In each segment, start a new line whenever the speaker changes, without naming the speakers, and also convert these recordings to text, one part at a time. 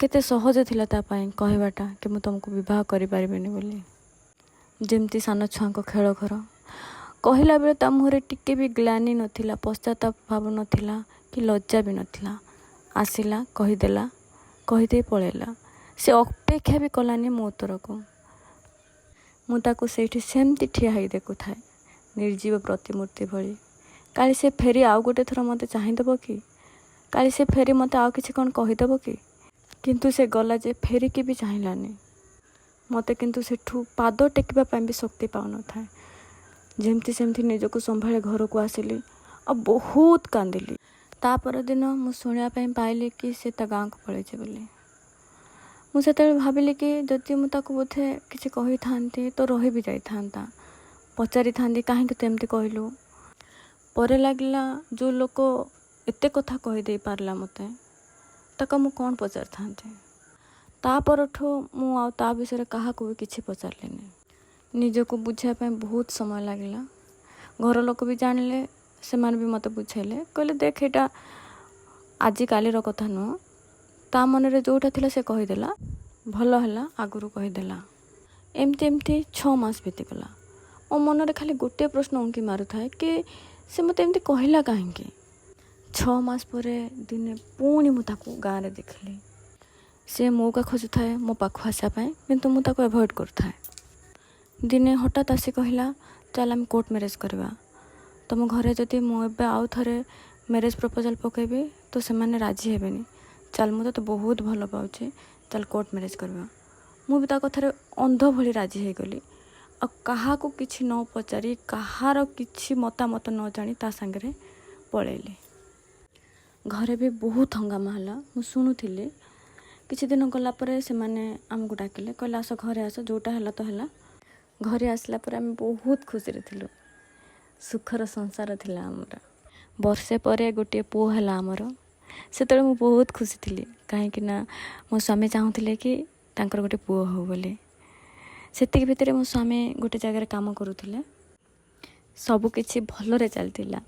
କେତେ ସହଜ ଥିଲା ତା ପାଇଁ କହିବାଟା କି ମୁଁ ତୁମକୁ ବିବାହ କରିପାରିବିନି ବୋଲି, ଯେମିତି ସାନ ଛୁଆଙ୍କ ଖେଳ ଘର। କହିଲା ବେଳେ ତା ମୁହଁରେ ଟିକେ ବି ଗ୍ଲାନି ନଥିଲା, ପଶ୍ଚାତାପ ଭାବ ନଥିଲା କି ଲଜ୍ଜା ବି ନଥିଲା। ଆସିଲା, କହିଦେଲା, କହିଦେଇ ପଳେଇଲା। ସେ ଅପେକ୍ଷା ବି କଲାନି ମୋ ଉତ୍ତରକୁ। ମୁଁ ତାକୁ ସେଇଠି ସେମିତି ଠିଆ ହେଇ ଦେଖୁଥାଏ, ନିର୍ଜୀବ ପ୍ରତିମୂର୍ତ୍ତି ଭଳି। କାଳେ ସେ ଫେରି ଆଉ ଗୋଟେ ଥର ମୋତେ ଚାହିଁଦେବ କି, କାଳେ ସେ ଫେରି ମୋତେ ଆଉ କିଛି କ'ଣ କହିଦେବ କି। କିନ୍ତୁ ସେ ଗଲା ଯେ ଫେରିକି ବି ଚାହିଁଲାନି ମୋତେ। କିନ୍ତୁ ସେଠୁ ପାଦ ଟେକିବା ପାଇଁ ବି ଶକ୍ତି ପାଉନଥାଏ। ଯେମିତି ସେମିତି ନିଜକୁ ସମ୍ଭାଳି ଘରକୁ ଆସିଲି ଆଉ ବହୁତ କାନ୍ଦିଲି। ତା ପରଦିନ ମୁଁ ଶୁଣିବା ପାଇଁ ପାଇଲି କି ସେ ତା ଗାଁକୁ ପଳେଇଛି ବୋଲି। ମୁଁ ସେତେବେଳେ ଭାବିଲି କି ଯଦି ମୁଁ ତାକୁ ବୋଧେ କିଛି କହିଥାନ୍ତି ତ ରହି ବି ଯାଇଥାନ୍ତା, ପଚାରିଥାନ୍ତି କାହିଁକି ତୁ ଏମିତି କହିଲୁ। ପରେ ଲାଗିଲା, ଯେଉଁ ଲୋକ ଏତେ କଥା କହିଦେଇ ପାରିଲା ମୋତେ, ତାକୁ ମୁଁ କ'ଣ ପଚାରିଥାନ୍ତି? ତା ପରଠୁ ମୁଁ ଆଉ ତା ବିଷୟରେ କାହାକୁ ବି କିଛି ପଚାରିଲିନି। ନିଜକୁ ବୁଝାଇବା ପାଇଁ ବହୁତ ସମୟ ଲାଗିଲା। ଘର ଲୋକ ବି ଜାଣିଲେ, ସେମାନେ ବି ମୋତେ ବୁଝେଇଲେ। କହିଲେ, ଦେଖ, ଏଇଟା ଆଜିକାଲିର କଥା ନୁହଁ। ତା ମନରେ ଯେଉଁଟା ଥିଲା ସେ କହିଦେଲା, ଭଲ ହେଲା ଆଗରୁ କହିଦେଲା। ଏମିତି ଏମିତି 6 ମାସ ବିତିଗଲା। ମୋ ମନରେ ଖାଲି ଗୋଟିଏ ପ୍ରଶ୍ନ ଉଙ୍କି ମାରୁଥାଏ କି ସେ ମୋତେ ଏମିତି କହିଲା କାହିଁକି? 6 ମାସ ପରେ ଦିନେ ପୁଣି ମୁଁ ତାକୁ ଗାଁରେ ଦେଖିଲି। ସେ ମଉକା ଖୋଜୁଥାଏ ମୋ ପାଖକୁ ଆସିବା ପାଇଁ, କିନ୍ତୁ ମୁଁ ତାକୁ ଆଭଏଡ଼ କରୁଥାଏ। ଦିନେ ହଠାତ୍ ଆସି କହିଲା, ଚାଲ ଆମେ କୋର୍ଟ ମ୍ୟାରେଜ୍ କରିବା। ତୁମ ଘରେ ଯଦି ମୁଁ ଏବେ ଆଉ ଥରେ ମ୍ୟାରେଜ୍ ପ୍ରପୋଜାଲ୍ ପକାଇବି ତ ସେମାନେ ରାଜି ହେବେନି। ଚାଲ, ମୁଁ ତୋତେ ବହୁତ ଭଲ ପାଉଛି, ଚାଲ କୋର୍ଟ ମ୍ୟାରେଜ୍ କରିବା। ମୁଁ ବି ତା କଥାରେ ଅନ୍ଧ ଭଳି ରାଜି ହେଇଗଲି ଆଉ କାହାକୁ କିଛି ନ ପଚାରି, କାହାର କିଛି ମତାମତ ନ ଜାଣି ତା ସାଙ୍ଗରେ ପଳେଇଲି। ଘରେ ବି ବହୁତ ହଙ୍ଗାମା ହେଲା, ମୁଁ ଶୁଣୁଥିଲି। କିଛି ଦିନ ଗଲା ପରେ ସେମାନେ ଆମକୁ ଡାକିଲେ, କହିଲେ, ଆସ, ଘରେ ଆସ, ଯେଉଁଟା ହେଲା ତ ହେଲା। ଘରେ ଆସିଲା ପରେ ଆମେ ବହୁତ ଖୁସିରେ ଥିଲୁ। ସୁଖର ସଂସାର ଥିଲା ଆମର। ବର୍ଷେ ପରେ ଗୋଟିଏ ପୁଅ ହେଲା ଆମର। ସେତେବେଳେ ମୁଁ ବହୁତ ଖୁସି ଥିଲି, କାହିଁକି ନା ମୋ ସ୍ୱାମୀ ଚାହୁଁଥିଲେ କି ତାଙ୍କର ଗୋଟେ ପୁଅ ହଉ ବୋଲି। ସେତିକି ଭିତରେ ମୋ ସ୍ୱାମୀ ଗୋଟେ ଜାଗାରେ କାମ କରୁଥିଲେ। ସବୁକିଛି ଭଲରେ ଚାଲିଥିଲା।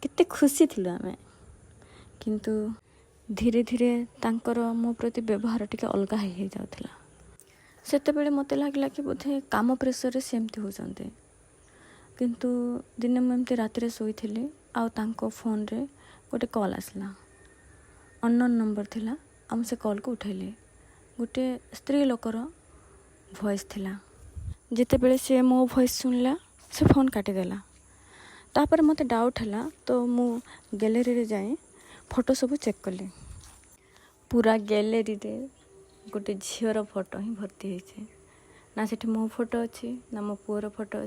କେତେ ଖୁସି ଥିଲୁ ଆମେ। କିନ୍ତୁ ଧୀରେ ଧୀରେ ତାଙ୍କର ମୋ ପ୍ରତି ବ୍ୟବହାର ଟିକେ ଅଲଗା ହେଇ ହେଇଯାଉଥିଲା। ସେତେବେଳେ ମୋତେ ଲାଗିଲା କି ବୋଧେ କାମ ପ୍ରେସରରେ ସେ ଏମିତି ହେଉଛନ୍ତି। କିନ୍ତୁ ଦିନେ ମୁଁ ଏମିତି ରାତିରେ ଶୋଇଥିଲି ଆଉ ତାଙ୍କ ଫୋନ୍ରେ ଗୋଟେ କଲ୍ ଆସିଲା। ଅନନୋନ୍ ନମ୍ବର ଥିଲା ଆଉ ମୁଁ ସେ କଲ୍କୁ ଉଠେଇଲି। ଗୋଟେ ସ୍ତ୍ରୀ ଲୋକର ଭଏସ୍ ଥିଲା। ଯେତେବେଳେ ସେ ମୋ ଭଏସ୍ ଶୁଣିଲା, ସେ ଫୋନ୍ କାଟିଦେଲା। ତାପରେ ମୋତେ ଡାଉଟ୍ ହେଲା ତ ମୁଁ ଗ୍ୟାଲେରୀରେ ଯାଇ ଫଟୋ ସବୁ ଚେକ୍ କଲି। ପୁରା ଗ୍ୟାଲେରୀରେ ଗୋଟେ ଝିଅର ଫଟୋ ହିଁ ଭର୍ତ୍ତି ହେଇଛି। ନା ସେଠି ମୋ ଫଟୋ ଅଛି, ନା ମୋ ପୁଅର ଫଟୋ ଅଛି।